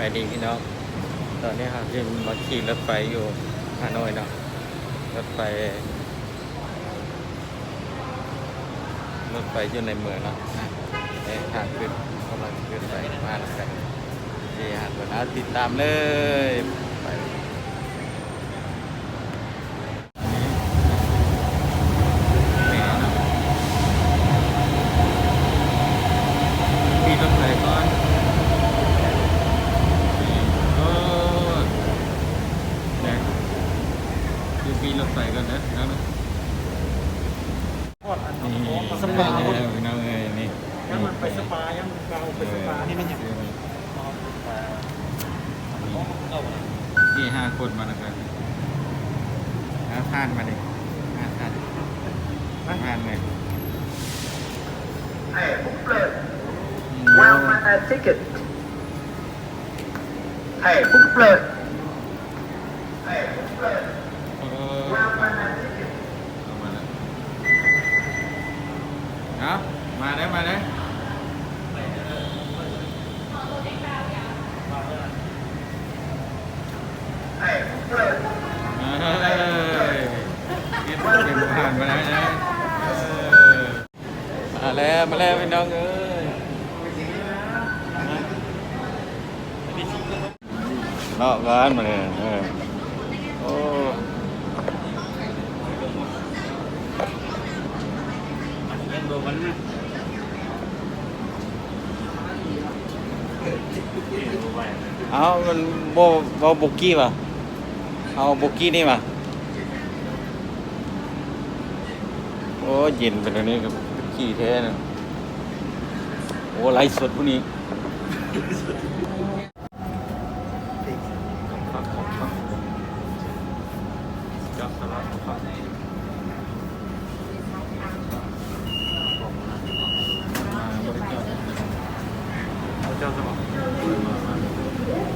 ສະບາຍດີພີ່ນ້ອງ ຕອນນີ້ເຮົາຊິມາຂີ່ລົດໄຟຢູ່ຮາໂນ້ຍເນາະ ລົດໄຟ ລົດໄຟຢູ່ໃນເມືອງເນາະ ເອີ ທາງຂຶ້ນ ກຳລັງຂຶ້ນໄປ ມານຳກັນ ທີ່ຫາດເພິ່ນ ເອົາ ຕິດຕາມເລີຍ ໄປ. ຮອດອັນ ນີ້ ສະປາ ພຸ້ນ ພີ່ນ້ອງເອີຍ ນີ້ ຍັງມັນໄປສະປາ ຍັງເກົ່າໄປສະປາ ນີ້ແມ່ນຫຍັງ? ນີ້ຫ້າຄົນມານຳກັນ ຫ້າທ່ານມາເດ້ ຫ້າທ່ານ ມາເລີຍ Hey, book flight. One minute ticket. Hey, book flight. ເອີ ເຂົ້າມາແລ້ວ ເອົາ ມາເດີ ມາເດີ ເອີ ເຮັດເປັນຜ່ານມາແລ້ວເດີ ເອີ. ມາແລ້ວ ມາແລ້ວພີ່ນ້ອງເອີຍ ເລາະກ່ອນມາເລີຍ ເອີ ໂອ້ ເອົາ ມັນບໍ່ເວົ້າໂບກີ້ຫວາ? ເອົາໂບກີ້ນີ້ຫວາ? ໂອ້ ເຢັນໄປແນວນີ້ກໍຂີ່ແທ້ນະ ໂອ້ ໄລສົດຜູ້ນີ້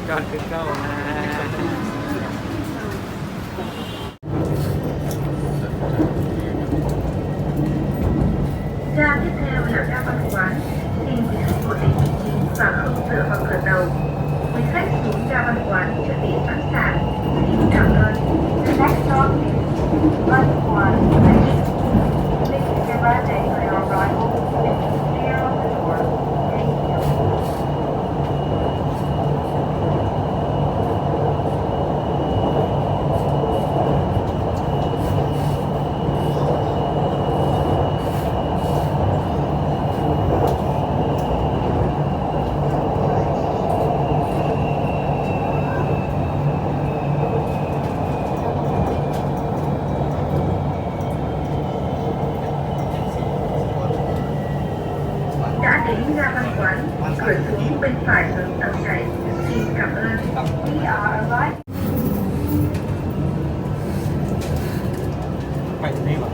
ຈອດຄືເກົ່ານະ. 站台口要下班关，请继续坐电梯，往后走方可道。We have soon 下班关，这里安上，请感恩。The next stop is Banquan. Please be ready for your arrival and clear of the door. Thank you. 请感恩。We are arriving. ໄປນີ້ຫວາ?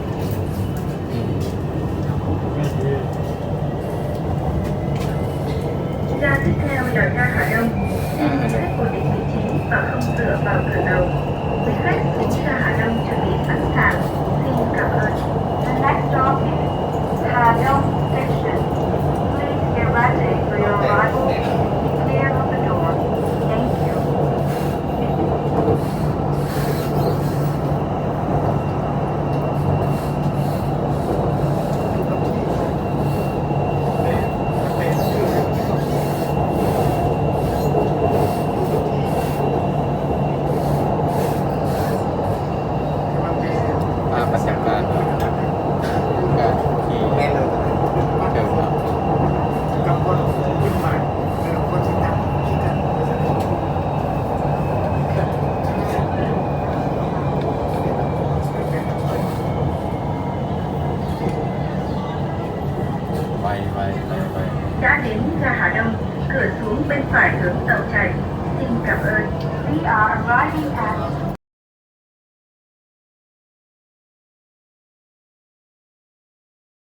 站台口要下车，请继续坐电梯，往后走方可道。We have soon 下车，这里安上，请感恩。The next stop is Hadong Station. Please be ready for your arrival and clear of the door. Thank you. ພາບບັນຍາກາດການຂີ່ເຖິງເນາະ ໄວ ໄວ ໄວ ໄວ. 搭乘下下车，各乘客请在车上等待，请感恩。We are arriving at